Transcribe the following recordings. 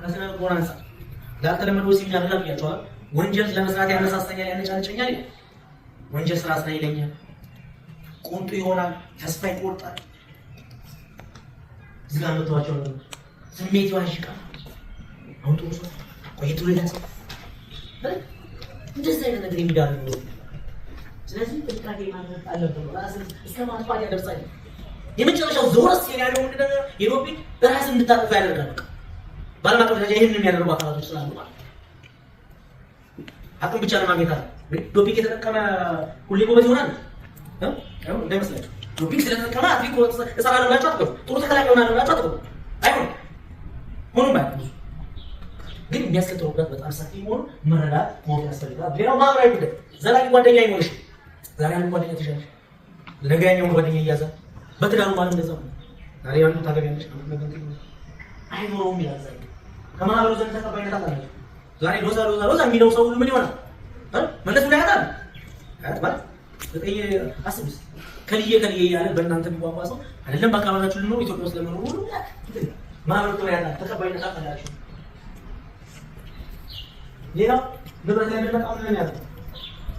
ከስነ ልቦና አንጻር ላልተለመደ ወሲብ ያደርጋል ብያቸዋል። ወንጀል ለመስራት ያነሳሳኛል፣ ያነጫንጨኛል ይላል። ወንጀል ስራ ስራ ይለኛል። ቁንጡ ይሆናል፣ ተስፋ ይቆርጣል። እዚህ ጋር መተዋቸው ነገሮች ስሜት ይዋዥቃል። አሁን ጥሩ ሰው ቆየት ብሎ ሌላ ሰው እንደዚህ አይነት ነገር የሚዳርግ ነው። ስለዚህ ጥንቃቄ ማድረግ አለብን። ራስን እስከ ማጥፋት ያደርሳል። የመጨረሻው ዞረስ ያለው ምንድን ነው? የዶፒንግ ራስን እንድታጠፋ ያደርጋል። በቃ በዓለም አቀፍ ደረጃ ይህንን የሚያደርጉ አካላቶች ስላሉ ማለት ነው። አቅም ብቻ ለማግኘት አለ። ዶፒንግ የተጠቀመ ሁሌ ጎበዝ ይሆናል አይሆን እንዳይመስላችሁ። ዶፒንግ ስለተጠቀመ አትሌት እሰራለሁ ብላችሁ አትገቡ። ጥሩ ተከላካይ ይሆናል ብላችሁ አትገቡ። አይሆንም፣ ሆኖም አያውቅም። ብዙ ግን የሚያስከትለው ጉዳት በጣም ሰፊ መሆኑን መረዳት ማወቅ ያስፈልጋል። ሌላው ማህበራዊ ጉዳይ፣ ዘላቂ ጓደኛ አይኖርሽም። ዛሬ አንዱ ጓደኛ ትይዣለሽ፣ ነገ ያኛውን ጓደኛ ይያዛል። በትዳሩ ማለት እንደዛ ነው። ዛሬ አንዱ ታገቢያለሽ፣ አንዱ ነገር አይኖረውም ይላል። ዛሬ ከማህበሩ ዘንድ ተቀባይነት አጣላችሁ። ዛሬ ሎዛ ሎዛ ሎዛ የሚለው ሰው ሁሉ ምን ይሆናል? መለስ ብሎ ያጣል ማለት ዘጠኝ አስቡስ ከልዬ ከልዬ እያለ በእናንተ የሚቋቋ ሰው አይደለም። በአካባቢያችሁ ልኖሩ ኢትዮጵያ ውስጥ ለመኖሩ ሁሉ ማህበሩ ጥሩ ያጣል፣ ተቀባይነት አጣላችሁ። ሌላው ንብረት ላይ ብንመጣ ምን ያለ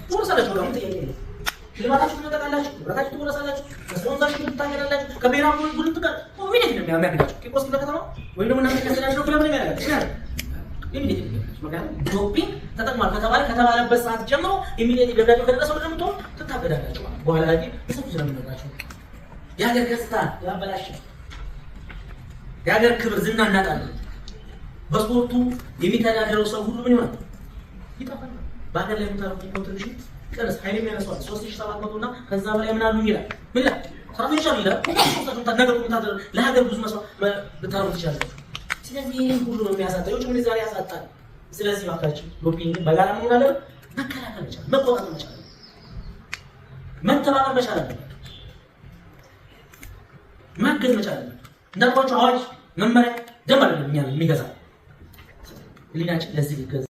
ትወርሳላችሁ። በቃ ምን ጥያቄ የለም። ሽልማታችሁ ትነጠቃላችሁ፣ ንብረታችሁ ትወርሳላችሁ፣ ከ sponsorship ትታገዳላችሁ፣ ከብሔራዊ ቡድን ትቀር immediate ነው የሚያግዳችሁ። ቂርቆስ ክፍለ ከተማ ወይም ደግሞ እናንተ የሚያስተዳድረው ክለብ ነው የሚያደርጋችሁ። Immediate፣ ምክንያቱም ዶፒንግ ተጠቅሟል ከተባለ ከተባለበት ሰዓት ጀምሮ immediate ደብዳቤው ከደረሰው ምንድን ነው የምትሆኑ? ትታገዳላችሁ። በኋላ ላይ ግን በሰፊው ስለምነግራችሁ የሀገር ገጽታ ያበላሻል። የሀገር ክብር ዝና እናጣለን። በስፖርቱ የሚተዳደረው ሰው ሁሉ ምን ይሆናል? ይጠፋል። በሀገር ላይ የምታደርጉት contribution ቀንስ። ኃይሌ የሚያነሳዋል 3700 እና ከዛ በላይ ምን አሉ ይላል። ምን ይላል? ሰራተኞች አሉ ይላል። ነገሩ ለሀገር ብዙ ልታደርጉ ትችላላችሁ። ስለዚህ ይህን ሁሉ ነው የሚያሳጣው። የውጭ ምንዛሬ ያሳጣል። ስለዚህ እባካችሁ ዶፒንግን በጋራ ምን አለብን? መከላከል መቻል፣ መቆጣጠር መቻል፣ መተባበር መቻል አለብን። ማገዝ መቻል አለብን። እንዳልኳችሁ አዋጅ፣ መመሪያ፣ ደንብ አይደለም እኛ የሚገዛ፣ ህሊናችን ለዚህ ሊገዛ